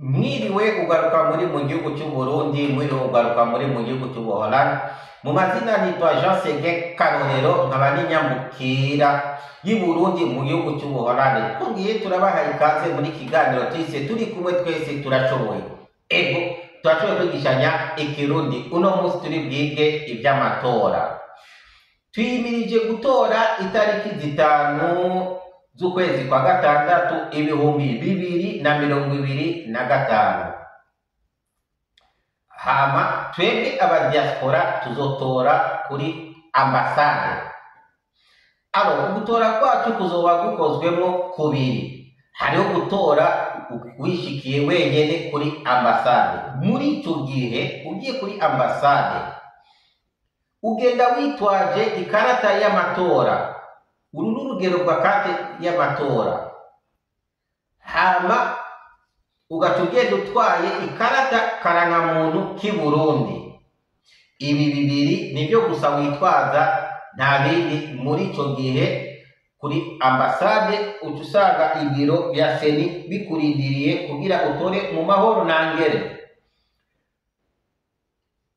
Mwiriwe ugaruka muri mu gihugu cy'u Burundi, mwiriwe ugaruka muri mu gihugu cy'u Buholandi. Mu mazina nitwa Jean Seguin Karorero, nkaba n'inyambukira y'i Burundi mu gihugu cy'u Buholandi. Twongeye turabaha ikaze muri kiganiro twise turi kumwe twese turashoboye. Ego, turashoboye kwigishanya ikirundi. Uno munsi turi bwige iby'amatora. Twimirije gutora itariki 5 z'ukwezi kwa gatandatu 2025. Hama twebwe abadiaspora tuzotora kuri ambasade. Alo, ugutora kwacu kuzoba gukozwemo kubiri. Hariho gutora wishikiye wenyene kuri ambasade. Muri ico gihe ugiye kuri ambasade ugenda witwaje ikarata y'amatora. Uru ni urugero rwa karte y'amatora. Hama ugaca ugenda utwaye ikarata karangamuntu k'i Burundi. Ibi bibiri nibyo gusa witwaza, nta bindi. Muri ico gihe kuri ambasade uca usanga ibiro bya CENI bikurindiriye kugira utore mu mahoro nangere.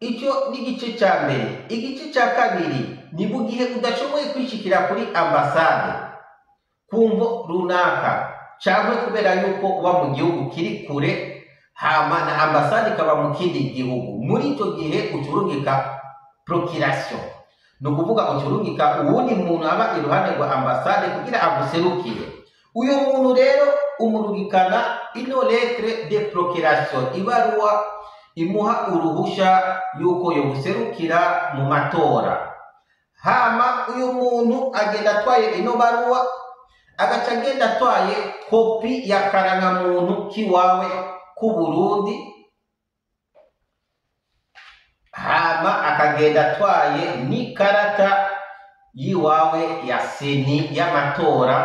Icyo ni igice cya mbere. Igice cya kabiri ni mu gihe udashoboye kwishikira kuri ambasade ku mvo runaka, cyangwa kubera yuko uba mu gihugu kiri kure, hama na ambasade ikaba mu kindi gihugu. Muri icyo gihe ucurungika procuration, ni ukuvuga ucurungika uwundi muntu aba iruhande rwa ambasade kugira aguserukire. Uyu muntu rero umurungikana ino lettre de procuration, ibaruwa imuha uruhusha yuko yoguserukira mu matora. Hama uyu muntu agenda atwaye ino baruwa, agaca agenda atwaye kopi ya karangamuntu kiwawe ku Burundi, hama akagenda atwaye n'ikarata yiwawe ya CENI y'amatora.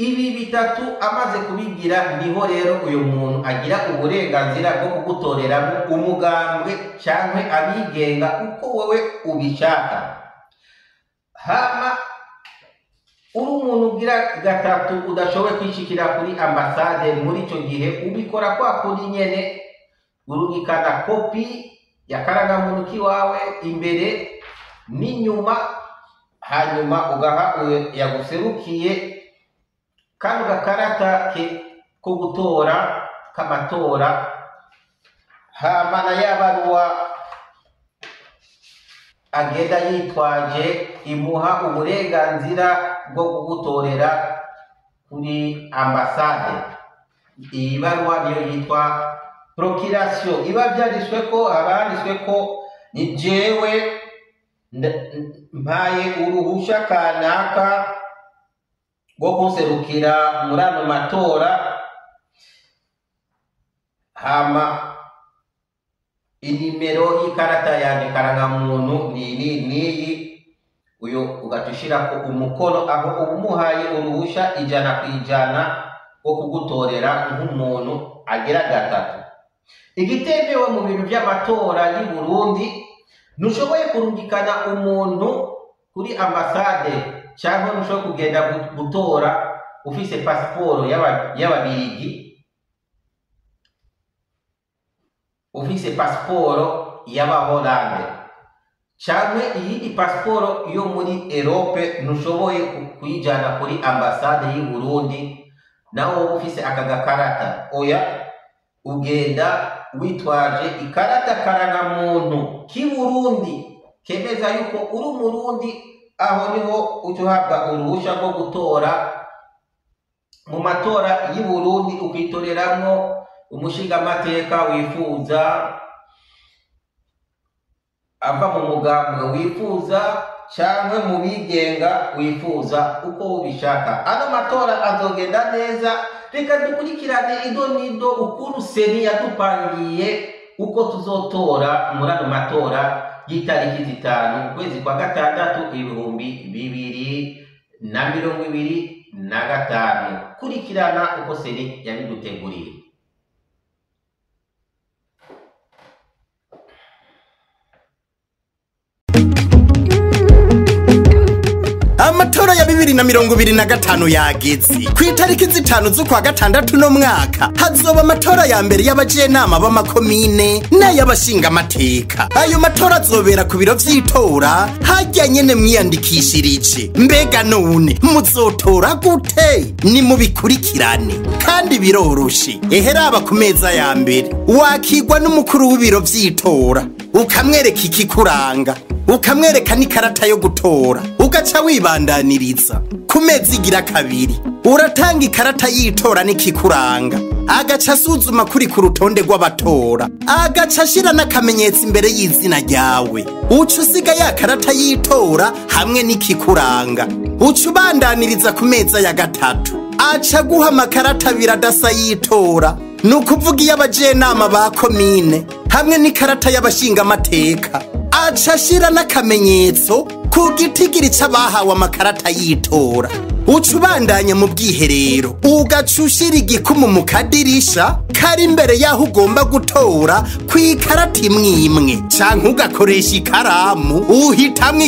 Ibi bitatu amaze kubigira, niho rero uyu muntu agira uburenganzira bwo kugutoreramo umugambwe canke abigenga uko wewe ubishaka. Hama uri umuntu ugira gatatu udashoboye kwishikira kuri ambasade, muri ico gihe ubikora kwa kundi nyene, urungikana kopi ya karangamuntu kiwawe imbere n'inyuma, hanyuma ugaha uyo yaguserukiye kano gakarata ke ko gutora k'amatora, hama na ya baruwa agenda yitwaje imuha uburenganzira bwo kugutorera kuri ambasade. Iyi baruwa niyo yitwa procuration. Iba byanditswe ko, haba handitswe ko ni jewe mpaye uruhusha kanaka rwo kunserukira muri ano matora, hama inimero y'ikarata yanjye karangamuntu ni niyi, uyo ugaca ushirako umukono aho uba umuhaye uruhusha 100% wo kugutorera nk'umuntu agira gatatu. Igitemewe mu bintu by'amatora y'i Burundi, ntushoboye kurungikana umuntu kuri ambasade cyangwa ntushoboye kugenda gutora ufise pasiporo y'ababirigi, ufise pasiporo y'abaholande cyangwa iyindi pasiporo yo muri Europe, ntushoboye kuyijana kuri ambasade y'i Burundi naho wowe ufise aka gakarata. Oya, ugenda witwaje ikarata karangamuntu k'i Burundi kemeza yuko uri umurundi. Aho niho uca uhabwa uruhusha rwo gutora mu matora y'i Burundi, ukitoreramwo umushingamateka wifuza, ava mu mugambwe wifuza cyangwa mu bigenga wifuza, uko ubishaka. Ano matora azogenda neza. Reka dukurikirane ido nido ukuntu CENI yadupangiye uko tuzotora muri ano matora y'itariki 5 ukwezi kwa gatandatu 2025. Kurikirana uko CENI yabiduteguriye. Amatora ya 2025 yageze. Ku itariki 5 z'ukwa gatandatu no mwaka hazoba amatora ya mbere y'abajenama b'amakomine n'ay'abashinga amateka. Ayo matora azobera ku biro vy'itora hajya nyene mwiyandikishirije. Mbega none muzotora gute? Ni mubikurikirane kandi biroroshe. Eheraba ku meza ya mbere wakigwa n'umukuru w'ibiro vy'itora, ukamwereka ikikuranga, ukamwereka n'ikarata yo gutora, ugaca wibandaniriza. Ku meza igira kabiri uratanga ikarata y'itora n'ikikuranga, agaca asuzuma kuri ku rutonde rw'abatora, agaca ashira n'akamenyetso imbere y'izina ryawe. Uca usiga ya karata y'itora hamwe n'ikikuranga, uca ubandaniriza ku meza ya gatatu, aca guha amakarata abiri adasa y'itora, ni ukuvuga iy'abajenama ba komine hamwe n'ikarata y'abashingamateka. Aca ashira n'akamenyetso ku gitigiri c'abahawe amakarata y'itora. Uca ubandanya mu bwiherero, ugaca ushira igikumu mu kadirisha kari imbere y'aho ugomba gutora ku ikarata imwe imwe, canke ugakoresha ikaramu uhitamwo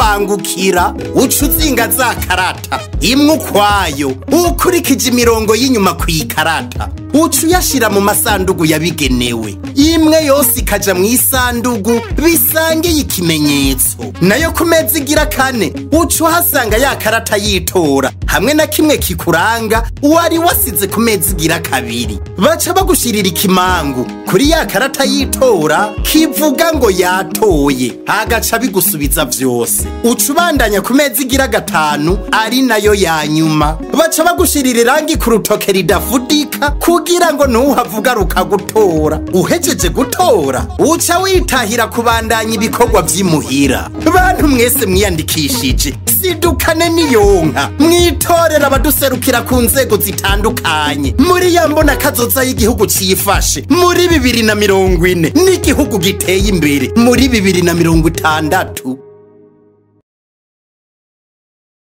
ikikubangukira. Uca uzinga za karata imwe ukwayo ukurikije imirongo y'inyuma ku ikarata, uca uyashira mu masandugu yabigenewe, imwe yose ikaja mu isandugu bisangiye ikimenyetso. Nayo ku meza igira kane uca uhasanga ya karata y'itora hamwe na kimwe kikuranga wari wasize ku meza igira kabiri. Baca bagushirira ikimangu kuri ya karata y'itora kivuga ngo yatoye, agaca bigusubiza vyose. Uca ubandanya ku meza igira gatanu ari nayo ya nyuma, baca bagushirira irangi ku rutoke ridafudika kugira ngo ntuhavugaruka gutora. Uhejeje gutora uca witahira kubandanya ibikorwa vy'imuhira. Bantu mwese mwiyandikishije, sidukane niyonka mwitorera abaduserukira ku nzego zitandukanye muri ya mbona kazoza y'igihugu cifashe muri 2040 n'igihugu giteye imbere muri 2060.